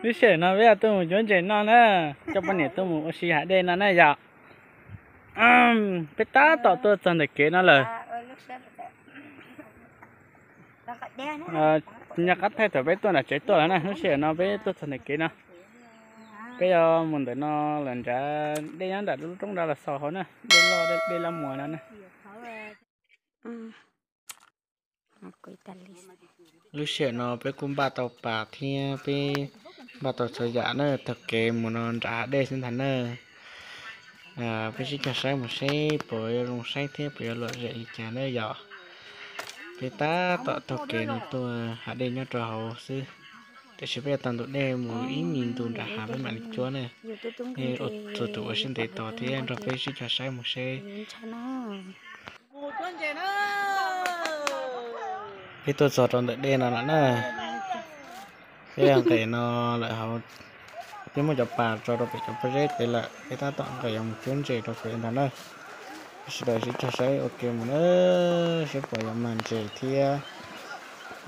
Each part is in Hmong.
Lub sij hawm no peb yuav tuaj mus cuab ntses noj na, coj poj niam tuaj mus ua si hav dej no na yom. Peb tab tom tuaj txog ntawm kev no lawm. Nyob qab thaij thaum peb tuaj nram tsev tuaj lawm na, lub sij hawm no peb tuaj txog ntawm kev no. Peb yuav mus ntawm no lawm nrad, dej nyob nram lub roob nrad los xaus hauv na, dej loj, dej Laj Muas no na. Lub sij hawm no peb kuj npaj tau pas thiab peb npaj tau txhua yam na, taug kev mus no nram hav dej xwb ntag na. Peb sib cog saib mus seb puas yuav zoo saib thiab puas yuav lom zem li cas na yom. Peb tab tom taug kev no tuaj hav dej nyob rau hauv xwb, tiam sis peb yuav taug ntu dej mus ib me ntu nram hav peb mam li cuab na. Ua txhua tus ua siab ntev tos thiab nrog peb sib cog saib mus seb. Peb tuaj txog rau ntawm dej no lawm na. Peb nqes no lawm hauv, peb muab cov pas tso rau pem cov pob zeb pem lawm, peb tab tom nqes yuav mus cuab ntses rau pem ntag na. Peb sawv daws sib cog saib ua ke mus na, seb puas yuav mag ntses thiab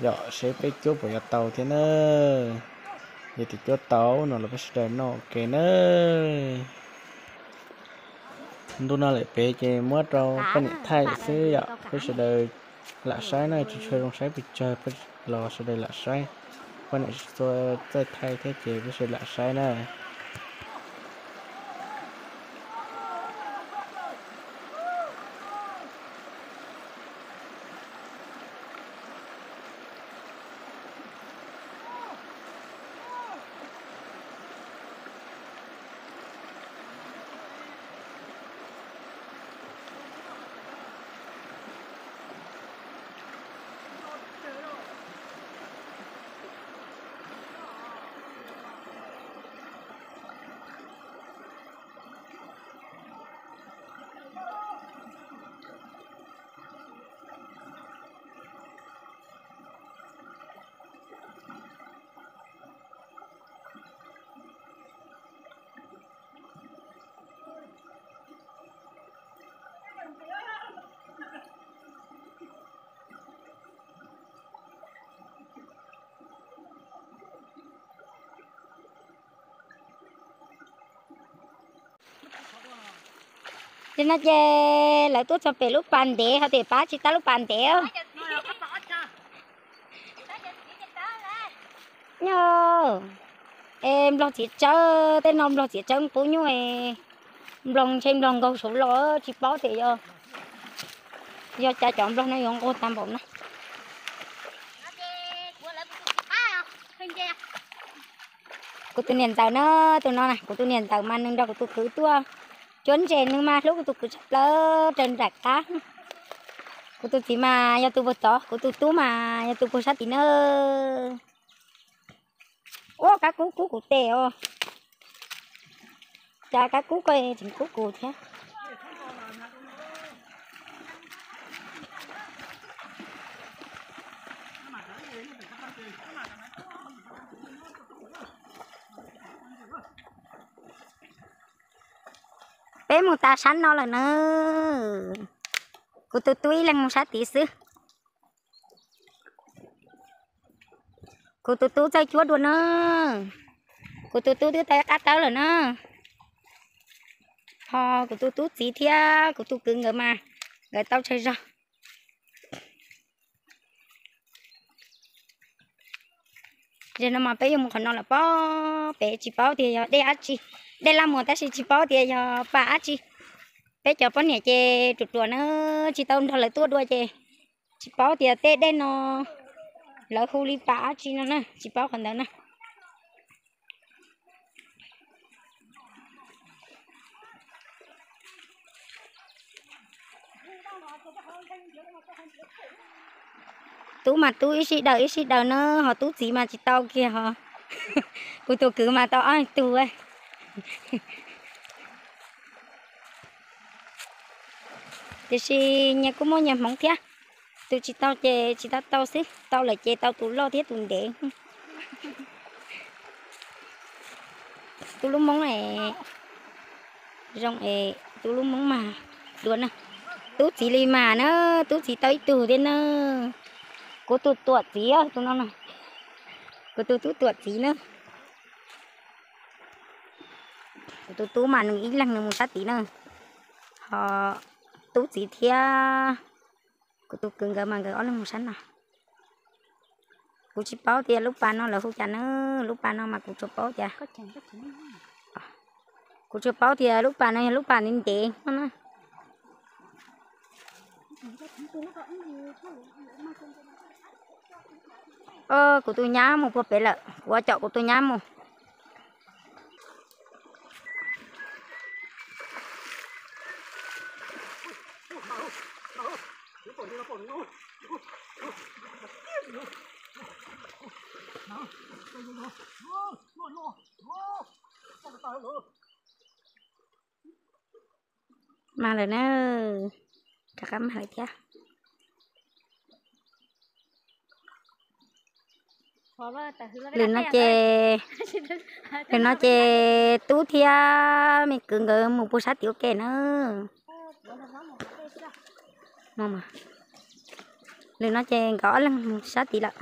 yom, seb peb cuab puas yuav tau thiab na. Yog tias cuab tau no los peb sawv daws noj ua ke na. Ntu no lawm pem ces muab rau poj niam thaij xwb yom, peb sawv daws lam saib na, tsis tshua zoo saib pes tsawg los sawv daws lam saib. Poj niam tsis txawj thaij thiab ces peb sawv daws lam saib na. Ces no ces lawv tuaj txog pem lub pas ntev ho tias pab tsis tab lub pas ntev. Nyob es nploog txiav tsawb, tej no nploog txiav tsawb qub nyuj, nploog ntshe nploog nkaug saud los tsis paub tias yog cas cov nploog no yuav nquag tag npaum no. Kuv tus niam ntxawm na, tus no na kuv tus niam ntxawm mas nws nrog kuv tus kwv tuaj cuab ntses, nws mas hlub kuv tus kwv tshaj plaws raws nraim qab. Kuv tus txiv mas yog tus puag tod, kuv tus tub mas yog tus puag sab tid na. Ua kab kub kub kuv tes os. Cas kab kub ko tseem kub kuv thiab. Peb mus tas sab no lawm na. Kuv tus tub ib leeg mus sab tid xwb. Kuv tus tub txawj cuab dua na. Kuv tus tub twb tau ib qab tawb lawm na. Ho kuv tus tub txiv thiab kuv tus kwv nkawd mas nkawd tau tsawg zog. Zaum no mas peb yuav mus qhov no lawm pob, peb tsis paub tias yog dej dab tsi, dej Laj Muas tab sis tsis paub tias yog pas dab tsi. Peb cov poj niam ces ruam ruam na, tsis tau nrog lawv tuaj dua ces tsis paub tias tej dej no lawv hu li pas dab tsi no na, tsis paub qhov ntawd na. Tub mas tub ib sij daws ib sij daws na, ho tub txiv mas tsis tau kiag ho. Kuv tus kwv mas tau ob tug. Tiam sis nyias kuj muaj nyias hmoov thiab. Tus tsis tau ces tsis tau tau xwb, tau lawm ces tau tus loj thiab tus ntev. Tub lub moob es zoo es tub lub moob mas dua na. Tub txiv li mas na, tub txiv tau ib tug thiab na. Kuv tus tuam txiv tus no na. Kuv tus tub tuam txiv na. Kuv tus tub mas nws ib leeg nws mus sab tid na. Ho tub txiv thiab kuv tus kwv nkawd mas nkawd ob leeg mus sab no. Kuv tsis paub tias lub pas no lawv hu cas na, lub pas no mas kuv tsuas paub tias, kuv tsuas paub tias lub pas no yog lub pas ntev ntev no na. Kuv tus nyab mus puag pem lawm, kuv ua caum kuv tus nyab mus. Mag lawm na, rov qab mag lawm thiab. Lwm no ces, lwm no ces tub thiab me kwv nkawd mus puag sab tim ua ke na. Lwm no ces nkawd ob leeg mus sab tid lawm.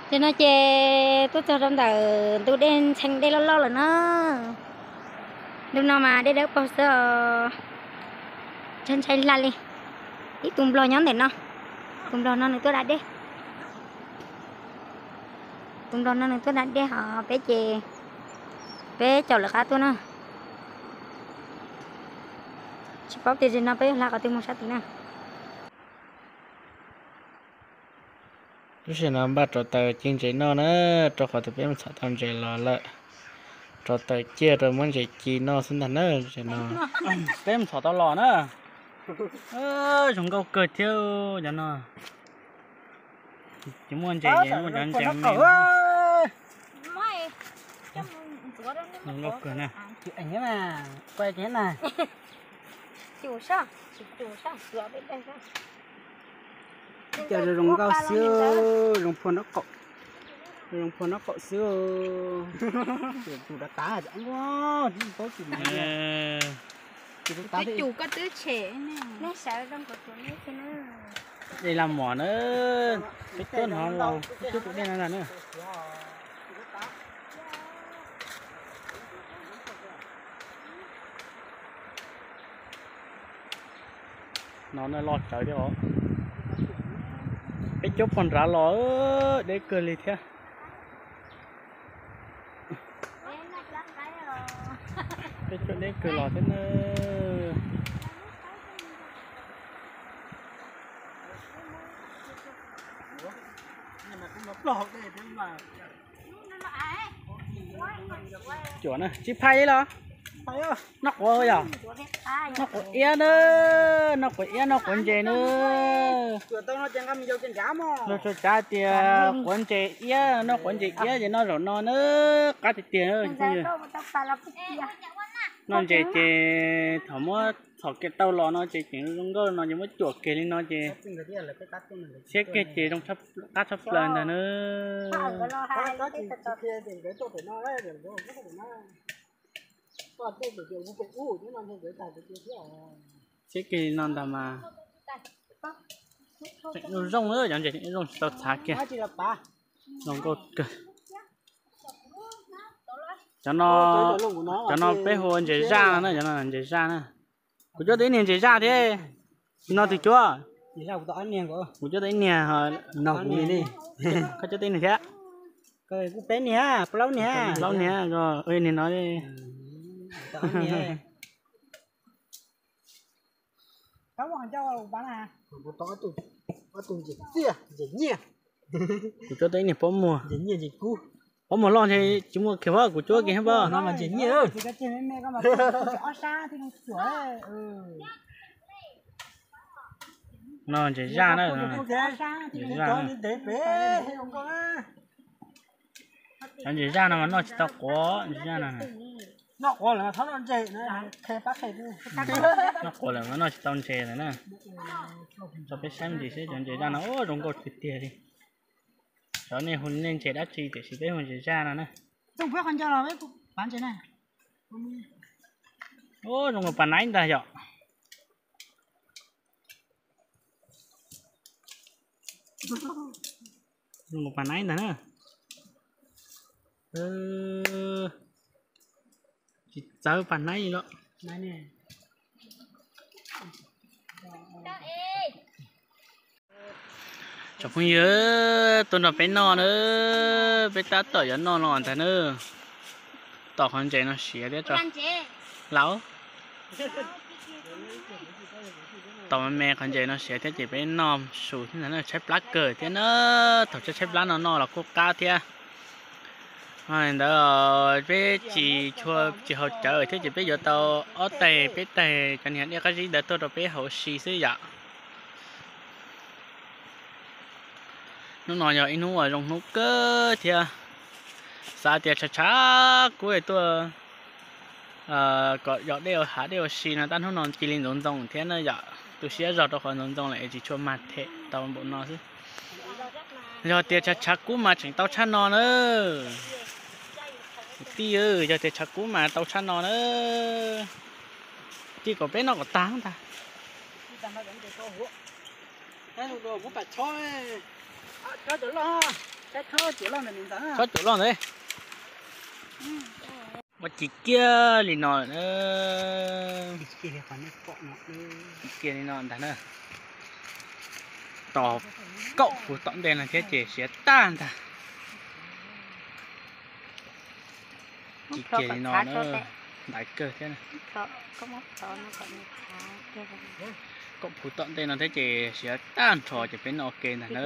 Ces no ces tuaj txog rau ntawm ntu dej ntxhee dej loj loj lawm na. Ntu no mas dej dawb paug xwb os. Ntshai ntshai hla li. Ib tug nplog nyob ntawm no. Tus nplog no nws tuaj da dej. Tus nplog no nws tuaj da dej ho peb ces peb caum lawv qab tuaj na. Tsis paub tias zaum no peb yuav hla qhov twg mus sab tid na. Lub sij hawm no npaj rauv taws ci ntses noj na, rau qhov tias peb mus txhom tau ntses los lawm. Rauv taws ciaj rau muab ntses ci noj xwb ntag na. Peb mus txhom tau los na. Zoo nkauj kawg thiab cov no. Ces muaj ntses ces muaj cov ntses me. Zoo nkauj kawg na. Cov zoo nkauj xwb, zoo phua nraub qaum, zoo phua nraub qaum xwb. Tus rov qab, paub tus, tus rov qab. Dej laj mom na, peb tuaj hnov los peb tuaj tus dej no ntag na. No loj tsawv thiab os. Peb cuab puag nrad los deb kawg li thiab. Peb cuab deb kawg los thiab na. Cuam na, tsis phais li los? Noj quav yog? Noj quav iab na, noj quav iab noj quav ntses na. Luag txhua tsav tias quav ntses iab, noj quav ntses iab ces noj zaum no na, qab tiag tiag. Noj ntses ces thaum muab txhom kiag tau los no ces tseem zoo nkauj no ces muab cuam kiag li no ces siab kiag ces zoo qab tshaj plaws ntag na. Siab kiag li no ntag mas. Tseem zoo zoo, cov ntses tseem zoo zoo tsis tau txhav kiag. Zoo nkauj kawg. Cov no, cov no peb hu ua ntses zaj no na, cov no ntses zaj na. Kuv cuab tau ib niag ntses zaj thiab. No tus cuab. Kuv cuab tau ib niag, koj cuab tau ib niag thiab. Kuv peb niag, plaub niag. Plaub niag, niag no. Kuv cuab tau ib niag pob muag. Pob muag loj ntshe tsis muaj kiag, kuv cuab kiag thiab pob. No ntses zaj na. Ntses zaj na. Cov ntses zaj no mas noj tsis tau quav, ntses zaj no. Noj quav lawm mas noj tsis tau ntses lawm na. Tso peb saib me ntsis seb cov ntses zaj no zoo nkauj tiag tiag li. Cov nej hu nej ntses dab tsi tiam sis peb hu ntses zaj no na. Zoo nkaus pas naib ntag yom. Zoo pas naib ntag na. Tsis txawv pas naib li los. Tsoom phooj ywg, tuaj nrog peb noj na, peb tab tom yuav noj no ntag na. Tom qhov ntses no siav thiab tso. Lau. Tom me me qhov ntses no siav thiab ces peb noj su thiab ntag na, tshaib plab kawg thiab na. Thaum tshaib tshaib plab no noj los kuj qab thiab. Ntawd peb tsis tshua tsis haus cawv thiab ces peb yuav tau ob tais peb tais cov niag dej qab zib ntawd tuaj rau peb haus ua si xwb yom. Hnub no yog ib hnub uas zoo hnub kawg thiab. Xav tias tshav tshav kub tuaj kom yos dej hav dej ua si no tab hnub no cia li ntxoov ntxoo thiab na yom. Tu siab zog rau qhov ntxoov ntxoo lawm es tsis tshua mag them tau npaum no xwb. Yog tias tshav tshav kub mas tseem tau tshaj no na. Tij, yog tias tshav kub mas tau tshaj no na. Tij, kom peb noj kom tag ntag. Chob cuam loj ntawd. Ua ci kiag li no lawm na. Ci kiag li no ntag na. Tos kaum puv tom ntej no thiab ces siav tag ntag. Ci kiag li no na. Ntaiv kawg thiab. Kaum puv tom ntej no thiab ces siav tag nrho ces peb noj ua ke ntag na.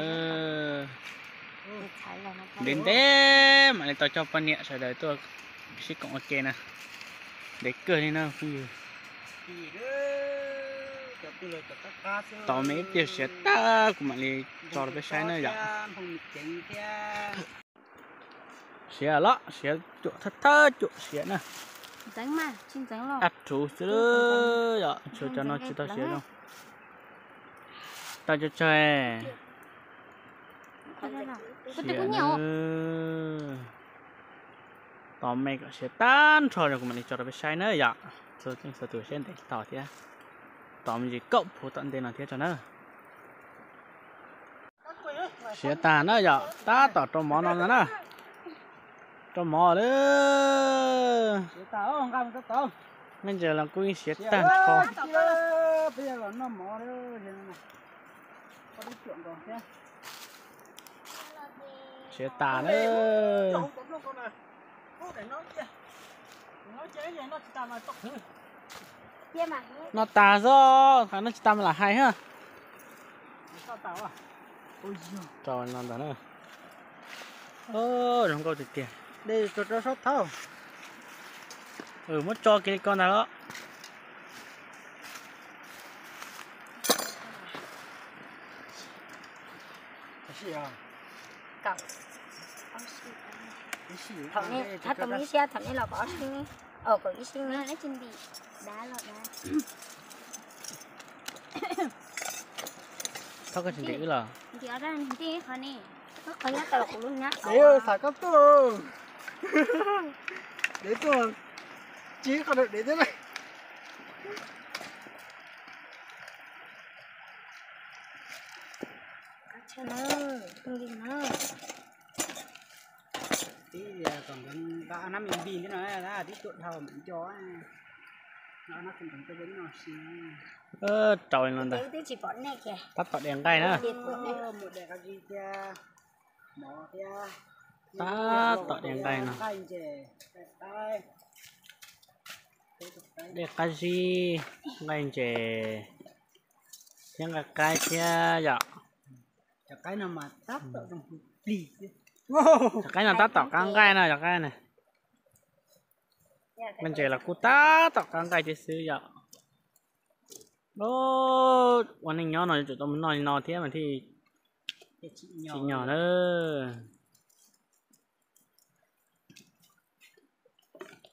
Ntev ntev mam li tau coj poj niam sawv daws tuaj sib koom ua ke na. Ntev kawg li na phooj ywg. Tos me ib pliag siav tag kuv mam li tso rau peb saib na yom. Siav los siav cuam thawj thawj cuam siav na. Ab rhuv xwb yom, tshuav cov no tsis tau siav zoo. Tau cov tsawg. Tos me kom siav tag nrho rau kuv mam li tso rau peb saib na yom. Txhua tus siab ntev tos thiab. Tos me ntsis kaum puv tom ntej no thiab tso na. Siav tag na yom, tab tom rau mov no ntag na. Rau mov lawm. Nqaij ntses los kuj yeej siav tag nrho. Siav tas na. Noj tas xwb, noj tsis tas mas lam hais na. Rau no ntag na. Zoo nkauj tiag tiag. Muab tso kiag li ko ntag los. Thaum nej los kom ob sib, kom ib sib. Thov koj tsis ntim wb los. Dev, xav koj tuaj. Dev tuaj, tsis qhov dev thiab na. Tib kom nkawd nqa nab me npis ntawm no, tib tuam dhau mam nco. Rau li no ntag. Tab tom de nqaij na. Tab tom de nqaij no. De qab zib, nqaij ntses thiab nqaij qaib thiab yom. Cov qaib no tab tom qab nqaij na, cov qaib na. Nqaij ntses los kuj tab tom qab nqaij thiab xwb yom. Ua neej nyob no yuav tsum tau mus noj li no thiab mas thiaj tsim nyog na.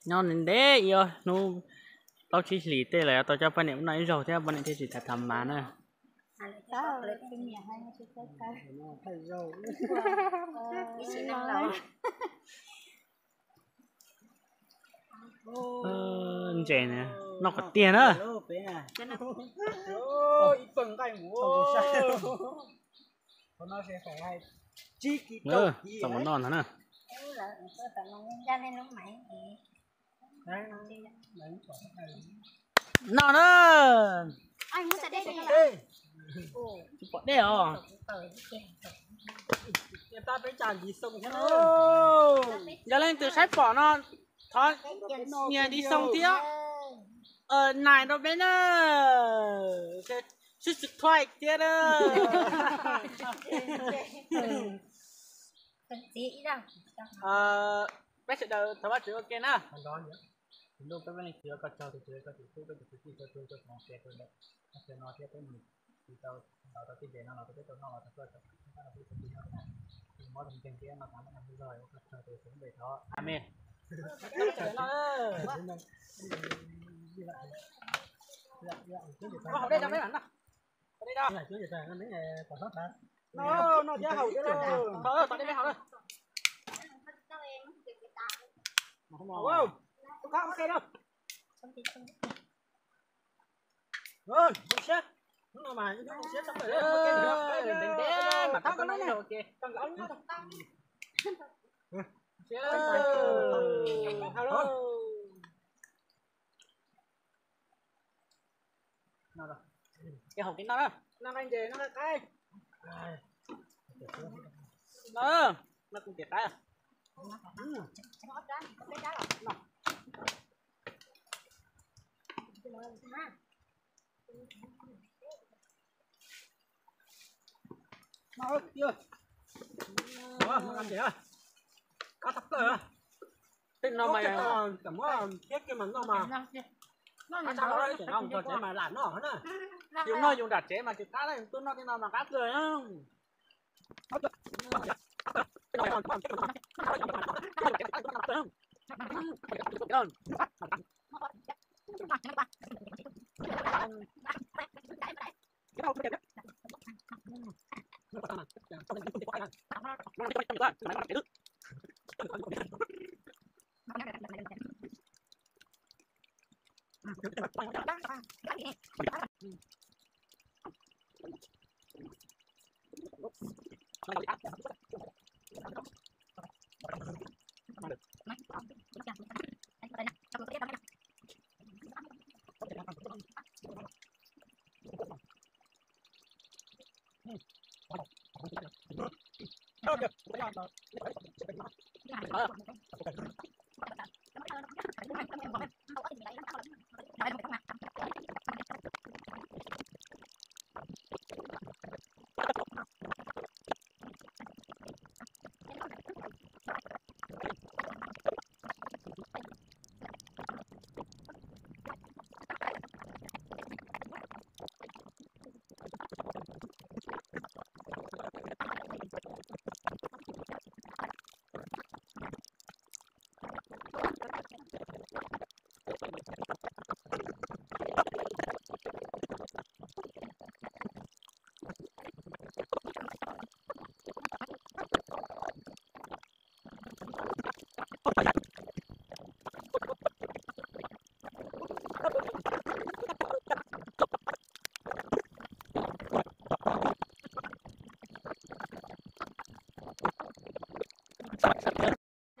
Nyob ntev ib ob hnub plaub tsib hlis tej lawm tau coj poj niam mus noj ib zaug thiab poj niam thiaj tsis tham tham mas na. Ntses noj kom tiag na. Txog mus noj ntag na. Noj na. Tsis pom dej os. Yog leej twg saib pom no, thov nias ntiv xoo thiab nais rau peb na. Subscribe thiab na. Peb sawv daws thov Vajtswv ua ke na. Amen. Haus no, no nqaij nce, no nqaij qaib. No, no kuv tias qaib. Tej no mas thiab kiag mas noj mas, yus noj yus nram tsev mas tsis qab, yus tuaj noj tej no mas qab kawg.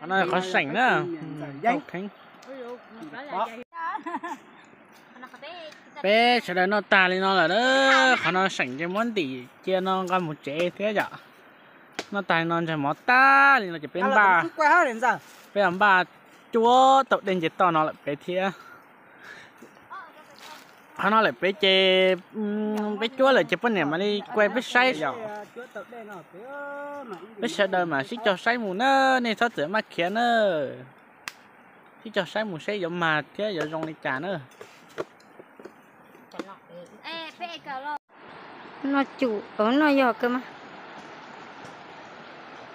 Qhov no qhov seem na. Peb sawv daws noj tag li no lawm na. Qhov no seem ces muab ntim cia no nqa mus tsev thiab yom. Noj tag li no ntsag mov tag li no ces peb npaj, peb los npaj cuab tau dej nce toj no lawm peb thiab. Qhov no lawm peb ces peb cuab lawm ces poj niam mam li kuaj peb saib yom. Peb sawv daws mam sib cog saib mus na, nej txhob txwm maj khiav na. Sib cog saib mus seb yuav mag thiab yuav zoo li cas na. Noj cum, noj yog kawg mas.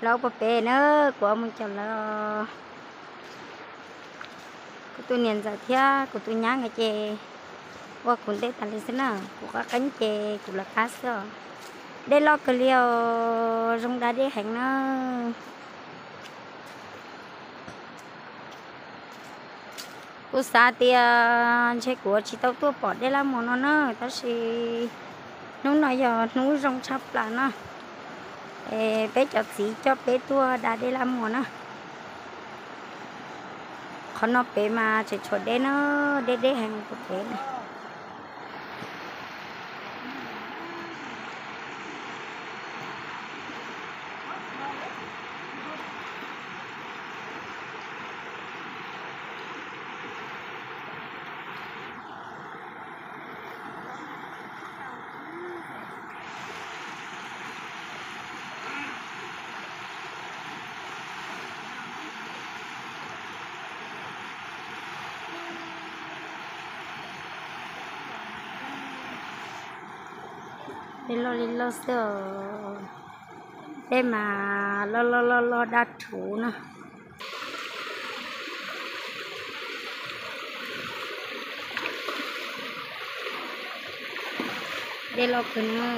Lawv ua pem na, kuv mus caum lawv. Kuv tus niam ntxawm thiab kuv tus nyab nkawd ces ua kuv ntej tas li xwb na, kuv qab qeeb ces kuv lawv qab xwb os. Dej loj kawg li os, zoo da dej heev na. Kuv xav tias ntshe kuv tsis tau tuaj pom dej laj mus no na, tab sis hnub no yog hnub zoo tshaj plaws na. Peb cov txiv coj peb tuaj da dej laj muas na. Qhov no pem mas tseem tshuav deb na, deb deb heev puag pem na. Dej loj li loj xwb os. Dej mas loj loj loj loj dab rhuv na. Dej loj kawg na.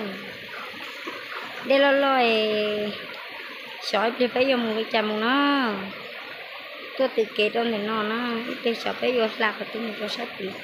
Dej loj loj es xyov ib pliag peb yuav mus li cas mus na. Tuaj tws kev rau ntawm no na, ib pliag xyov peb yuav hla qhov twg mus rau sab tid.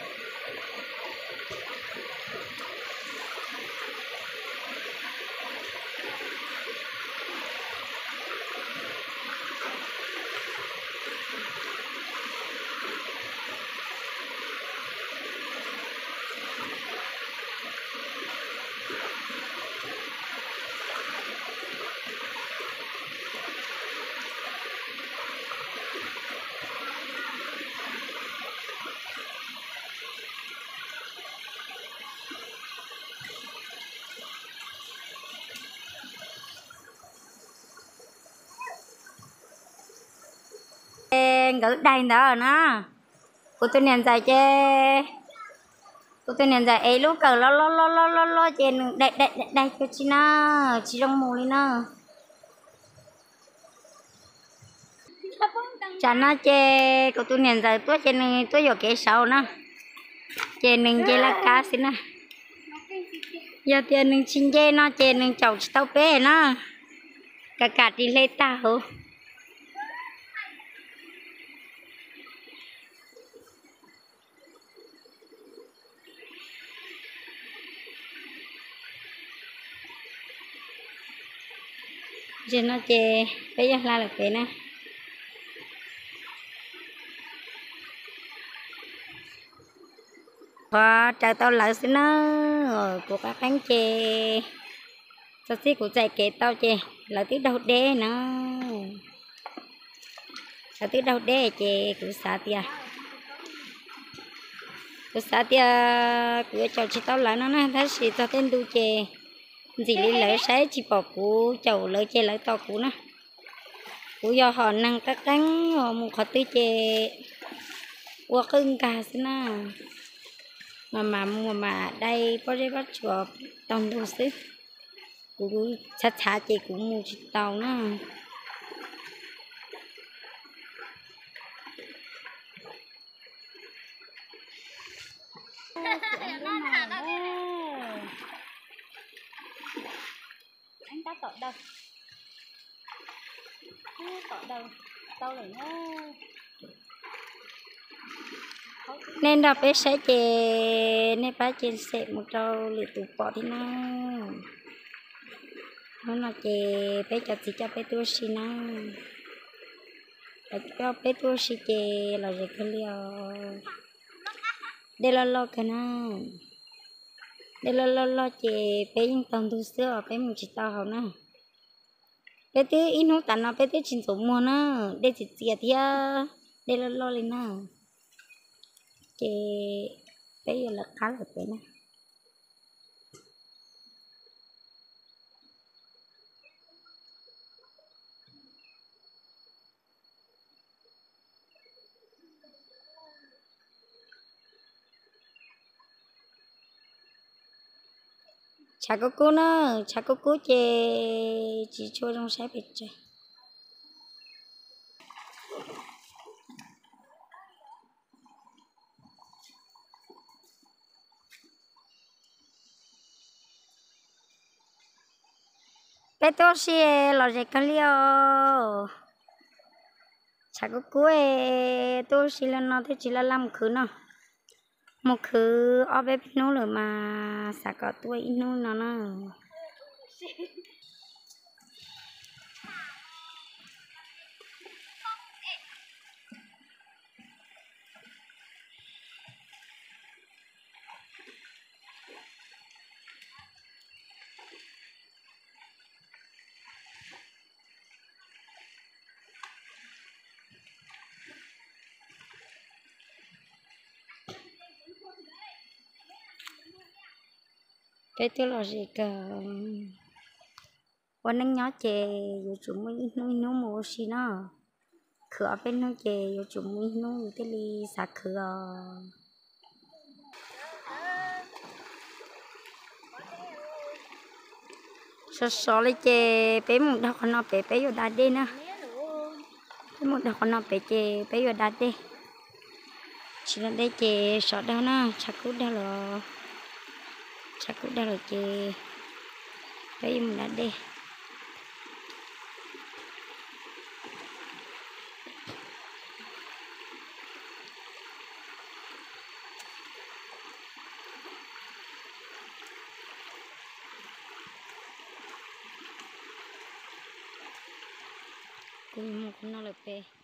Nkawd daig ntawd na. Kuv tus niam ntxawm ces, kuv tus niam ntxawm ev lub kawm loj loj loj loj loj loj ces nws daig daig daig daig cuag tsi na, tsis zoo mus li na. Tsam no ces kuv tus niam ntxawm tuaj ces nws tuaj yuam kev saud na, ces nws nce laj kab xwb na. Yog tias nws tsis nce no ces nws caum tsis tau peb na, kam kam ris hle tag huv. Tam no ces peb yuav hla lawm pem na. Qhov raws tau lawv xwb na, kuv qab qeeb ces txog txij kuv txais kev tau ces lawv twb daug deb na. Lawv twb daug deb ces kuv xav tias, kuv xav tias kuv yuav caum tsis tau lawv no na, tab sis txog tej ntu ces ntxim li lawv saib tsis pom kuv caum lawv ces lawv tos kuv na. Kuv yog hom neeg qeeb qeeb, mus qhov twg ces ua qwj nkag xwb na. Mas mas muag mas dai pob zeb pob tsuas tau ntug xwb. Kuv txhav txhav ces kuv mus tsis tau na. Nej nrog peb saib ces nej pab cia xem mus rau lwm tus pom thiab na. Hnub no ces peb cov txiv coj peb tuaj ua si na. Coj peb tuaj ua si ces lom zem kawg li os. Dej loj loj kawg na. Dej loj loj loj ces peb yeej taug ntug xwb os, peb mus tsis tau hauv na. Peb twb ib hnub tas no peb twb tsis ntxuav muag na, dej txias txias thiab dej loj loj li na. Ces peb yuav lawv qab lawm pem na. Tshav kub kub na, tshav kub kub ces tsis tshua zoo saib pes tsawg. Peb tuaj ua si lom zem kawg li os. Tshav kub kub, tuaj ua si li no thiaj tsis laj laj mus khwv no. Mus khwv ob peb hnub lawm mas xav kom tuaj ib hnub no na. Peb twb los zis kawg. Ua neej nyob ces yuav tsum muaj ib hnub ib hnub mus ua si no. Khwv ob peb hnub ces yuav tsum muaj ib hnub yus thiaj li xav khwv os. Sov sov li ces peb mus dhau qhov no pem peb yuav da dej na. Peb mus dhau qhov no pem ces peb yuav da dej. Tsis da dej ces sov dhau na, tshav kub dhau los, tshav kub dhau lawm ces peb yuav mus da dej. Kuv mus qhov no lawm pem.